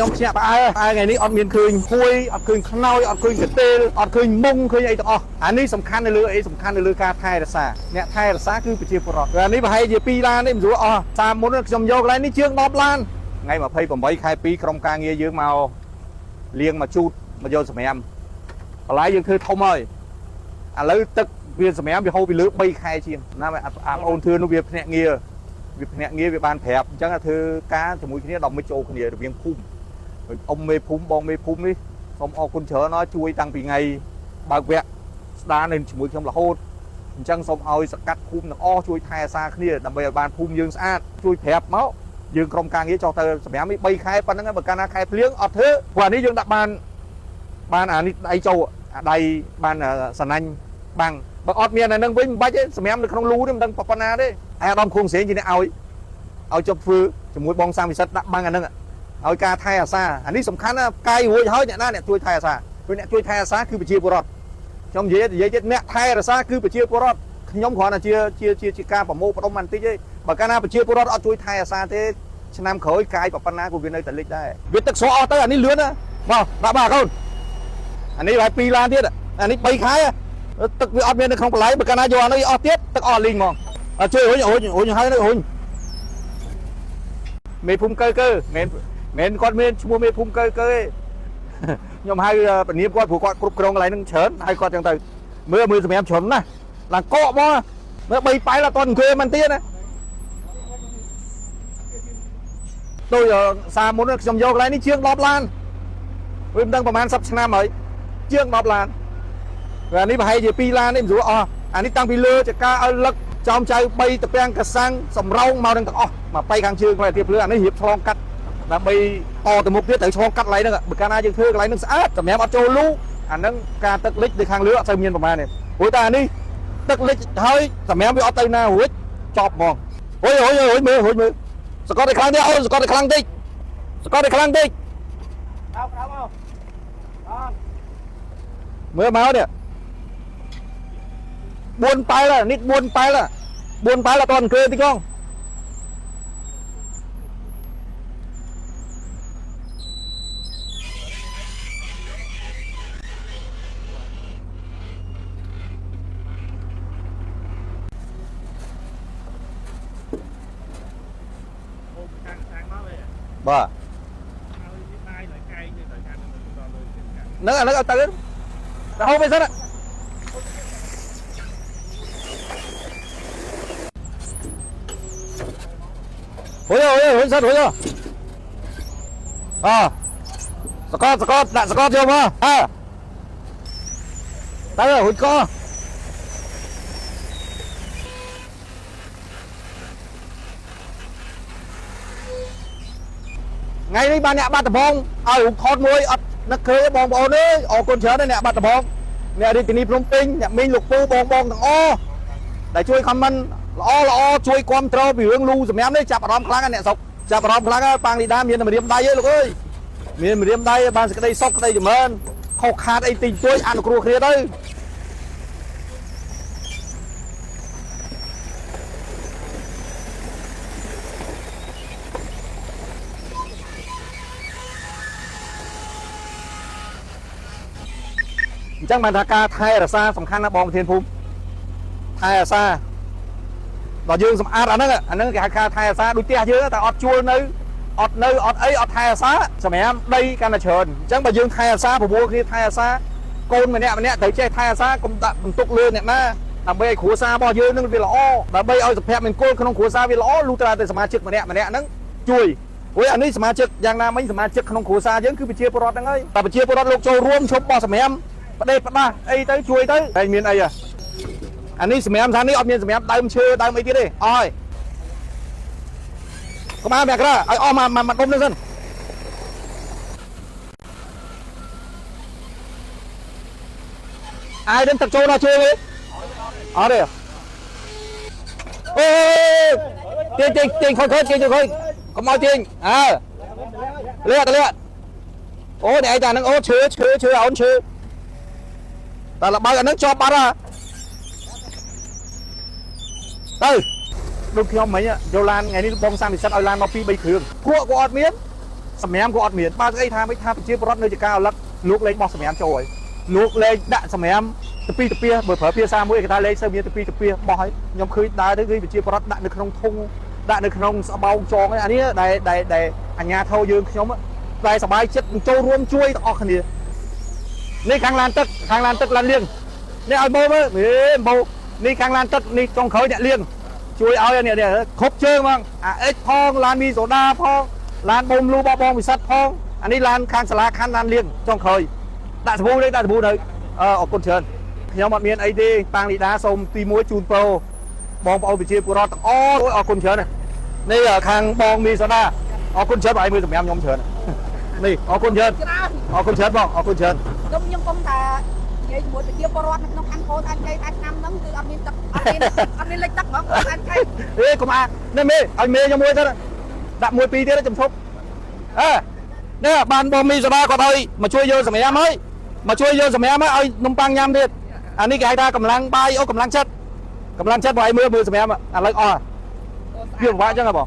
ខ្ញុំភ្ញាក់ផ្អើលផ្អើលថ្ងៃនេះអត់មានឃើញហួយអត់ឃើញខ្នើយអត់ឃើញកន្ទេលអត់ឃើញមុងឃើញអីទាំងអស់អានេះសំខាន់នៅលើអីសំខាន់នៅលើការថែរក្សាអ្នកថែរក្សាគឺប្រជាពលរដ្ឋអានេះប្រហែលជា2ឡាននេះមិនស្រួលអស់តាមមុនខ្ញុំយកកន្លែងនេះជាង10ឡានថ្ងៃ28ខែ2ក្រុមការងារយើងមកលាងមកជូតមកយកសម្រាមបន្លែយើងធ្វើធំហើយឥឡូវទឹកវាសម្រាមវាហូរពីលើ3ខែជាងណាអាអូនធ្វើនោះវាភ្នាក់ងារវាភ្នាក់ងារវាបានប្រាប់អញ្ចឹងធ្វើការជាមួយគ្នាដល់មិនចូលគ្នារវាងភូមិ អ៊ំមេភូមិបងមេភូមិនេះសូមអរគុណច្រើនណាស់ជួយតាំងពីថ្ងៃបើកវគ្គស្ដារនៅជាមួយខ្ញុំរហូតអញ្ចឹងសូមឲ្យសកាត់ភូមិទាំងអស់ជួយថែអាសាគ្នាដើម្បីឲ្យបានភូមិយើងស្អាតជួយប្រាប់មកយើងក្រុមការងារចុះទៅសម្រាប់នេះ3ខែប៉ុណ្្នឹងបើកាលណាខែភ្លៀងអត់ធ្វើព្រោះអានេះយើងដាក់បានបានអានេះដៃចូលអាដៃបានសណាញ់បាំងបើអត់មានអានឹងវិញមិនបាច់ទេសម្រាប់នៅក្នុងលូនេះមិនដឹងប៉ុណ្ណាទេអាដាមខួងស្រេងជាអ្នកឲ្យឲ្យចុះធ្វើជាមួយបងសាំវិសិទ្ធដាក់បាំងអានឹង ឲ្យការថែអាសាអានេះសំខាន់ណាកាយរួចហើយអ្នកណាអ្នកជួយថែអាសាព្រោះអ្នកជួយថែអាសាគឺប្រជាពលរដ្ឋខ្ញុំនិយាយនិយាយទៀតអ្នកថែរក្សាគឺប្រជាពលរដ្ឋខ្ញុំគ្រាន់តែជាជាជាជាការប្រមូលផ្ដុំបន្តិចទេបើកាលណាប្រជាពលរដ្ឋអត់ជួយថែអាសាទេឆ្នាំក្រោយកាយប៉ុណ្ណាក៏វានៅតែលិចដែរវាទឹកស្រកអស់ទៅអានេះលឿនណាមកដាក់បាកូនអានេះហើយ2ឡានទៀតអានេះ3ខែទឹកវាអត់មាននៅក្នុងបន្លែបើកាលណាយកអានេះអស់ទៀតទឹកអស់លីងហ្មងជួយរុញរុញរុញហើយរុញមេភូមិកើកើមិនមែនគាត់មានឈ្មោះមេភូមិកើកើទេខ្ញុំហៅពនាមគាត់ព្រោះគាត់គ្រប់គ្រងកន្លែងហ្នឹងច្រើនហៅគាត់ចឹងទៅមើលមើលសម្រាប់ច្រើនណាស់ឡើងកកមកមើល3ប៉ែលអត់តអង្គុយមិនទៀតណាដូចសារមុនខ្ញុំយកកន្លែងនេះជាង10ឡានវាមិនដឹងប្រហែល10ឆ្នាំហើយជាង10ឡានអានេះប្រហែលជា2ឡាននេះមិនស្រួលអស់អានេះតាំងពីលើចកាឲ្យលឹកចោមចៅ3តពាំងកសាំងសំរោងមកនឹងទាំងអស់មកបៃខាងជើងផ្លែទៀបភ្លើអានេះរៀបឆ្លងកាត់ដើម្បីតទៅមុខទៀតត្រូវឆ្លងកាត់កន្លែងហ្នឹងបើកាលណាយើងធ្វើកន្លែងហ្នឹងស្អាតសម្រាប់អត់ចូលលូអាហ្នឹងការទឹកលិចនៅខាងលើអត់សូវមានប្រហែលទេព្រោះតែអានេះទឹកលិចហើយសម្រាប់វាអត់ទៅណារួចចប់ហ្មងហុយហុយហុយមើលហុយមើលសកត់ឲ្យខ្លាំងទេអូនសកត់ឲ្យខ្លាំងតិចសកត់ឲ្យខ្លាំងតិចមើលមកនេះ4ប៉ែលនេះ4ប៉ែល4ប៉ែលអត់តអង្គើតិចកងបាទហ្នឹងអាហ្នឹងឲ្យទៅទៅហូបไปសិនហុយហុយហុយសិនហុយអសកត់សកត់ដាក់សកត់យកមកអើទៅហុយកថ្ងៃនេះបានអ្នកបាត់ដំបងឲ្យរូបថតមួយអត់នឹកឃើញបងប្អូនអើយអរគុណច្រើនណាស់អ្នកបាត់ដំបងអ្នករាជធានីភ្នំពេញអ្នកមីងលោកពូបងបងទាំងអស់ដែលជួយខមមិនល្អល្អជួយគ្រប់គ្រងពីរឿងលូសម្រាប់នេះចាប់អារម្មណ៍ខ្លាំងណាស់អ្នកស្រុកចាប់អារម្មណ៍ខ្លាំងណាស់ប៉ាងលីដាមានតែម្រាមដៃឯងលោកអើយមានម្រាមដៃបានសេចក្តីសុខក្តីចម្រើនខុសខាតអីតិចតួចអនុគ្រោះគ្នាទៅអញ្ចឹងបានថាការថែរក្សាសំខាន់ណាស់បងប្រធានភូមិថែរក្សាដល់យើងសម្អាតអាហ្នឹងអាហ្នឹងគេហៅការថែរក្សាដូចផ្ទះយើងតែអត់ជួលនៅអត់នៅអត់អីអត់ថែរក្សាសម្រាប់ដីកាន់តែច្រើនអញ្ចឹងបើយើងថែរក្សាប្រមូលគ្នាថែរក្សាកូនម្នាក់ម្នាក់ត្រូវចេះថែរក្សាកុំដាក់បន្ទុកលើអ្នកណាដើម្បីឲ្យគ្រួសាររបស់យើងនឹងវាល្អដើម្បីឲ្យសុភមង្គលក្នុងគ្រួសារវាល្អលុះត្រាតែសមាជិកម្នាក់ម្នាក់ហ្នឹងជួយព្រោះអានេះសមាជិកយ៉ាងណាមិញសមាជិកក្នុងគ្រួសារយើងគឺប្រជាពលរដ្ឋហ្នឹងហើយតែប្រជាពលរដ្ឋលោកចូលរួមឈប់បោះសម្រាមផ្ដេសផ្ដាស់អីទៅជួយទៅហើយមានអីអានេះសម្រាមថានេះអត់មានសម្រាមដើមឈើដើមអីទៀតទេអស់ហើយកុំឲ្យមកក្រៅឲ្យអស់មកមកដុំនេះសិនអាយនឹងទឹកចូលដល់ជើងទេអត់ទេអូទាញទាញទាញខូចខូចទាញខូចកុំឲ្យទាញអើលាក់លាក់អូនេះឯងតាហ្នឹងអូឈើឈើឈើអូនឈើតែលបើអាហ្នឹងជាប់បាត់ហ่ะទៅដូចខ្ញុំមិញយកឡានថ្ងៃនេះបងសាមពិសិដ្ឋឲ្យឡានមក2 3គ្រឿងភក់ក៏អត់មាន សម្រាមក៏អត់មានបើស្អីថាមិនថាប្រជាពលរដ្ឋនៅចការអលឹកលោកលេងបោះសម្រាមចូលហើយលោកលេងដាក់សម្រាមទៅពីទៅពីបើប្រើភាសាមួយគេថាលេងសូវមានទៅពីទៅពីបោះហើយខ្ញុំឃើញដើរទៅឃើញប្រជាពលរដ្ឋដាក់នៅក្នុងធុងដាក់នៅក្នុងស្បោងចងអានេះដែលដែលដែលអាញាធរយើងខ្ញុំតែសบายចិត្តចូលរួមជួយទាំងអស់គ្នានេះខាងឡានទឹកខាងឡានទឹកឡានលៀងនេះឲ្យបោមើលហេបោនេះខាងឡានទឹកនេះចុងក្រោយអ្នកលៀងជួយឲ្យនេះនេះគ្រប់ជើងហ្មងអាអិចផងឡានមីសូដាផងឡានបូមលូបបងវិសិទ្ធផងអានេះឡានខាងសាលាខណ្ឌឡានលៀងចុងក្រោយដាក់សាប៊ូនេះដាក់សាប៊ូនៅអឺអរគុណច្រើនខ្ញុំអត់មានអីទេប៉ាងលីដាសូមទី1ជូនពរបងប្អូនប្រជាពលរដ្ឋទាំងអស់អរគុណច្រើននេះខាងបងមីសូដាអរគុណច្រើនបងឯងមើលសម្រាប់ខ្ញុំច្រើននេះអរគុណច្រើន ច្រើន អរគុណច្រើនបងអរគុណច្រើន ខ្ញុំខ្ញុំគុំថានិយាយជាមួយប្រជាពលរដ្ឋនៅក្នុងខណ្ឌពោធិ៍សែនជ័យថាឆ្នាំហ្នឹងគឺអត់មានទឹកអត់មានអត់មានលិចទឹកហ្មងពោធិ៍សែនជ័យ អេកុំអានេះមេឲ្យមេខ្ញុំមួយទៅដាក់មួយពីរទៀតចំឈប់អើនេះបានបងមីសបាគាត់ឲ្យមកជួយយកសម្រាមហើយមកជួយយកសម្រាមហើយឲ្យនំប៉័ងញ៉ាំទៀតអានេះគេហៅថាកម្លាំងបាយអូកម្លាំងចិត្តកម្លាំងចិត្តបងឲ្យមើលមើលសម្រាមឥឡូវអស់វាពិបាកចឹងហ៎បង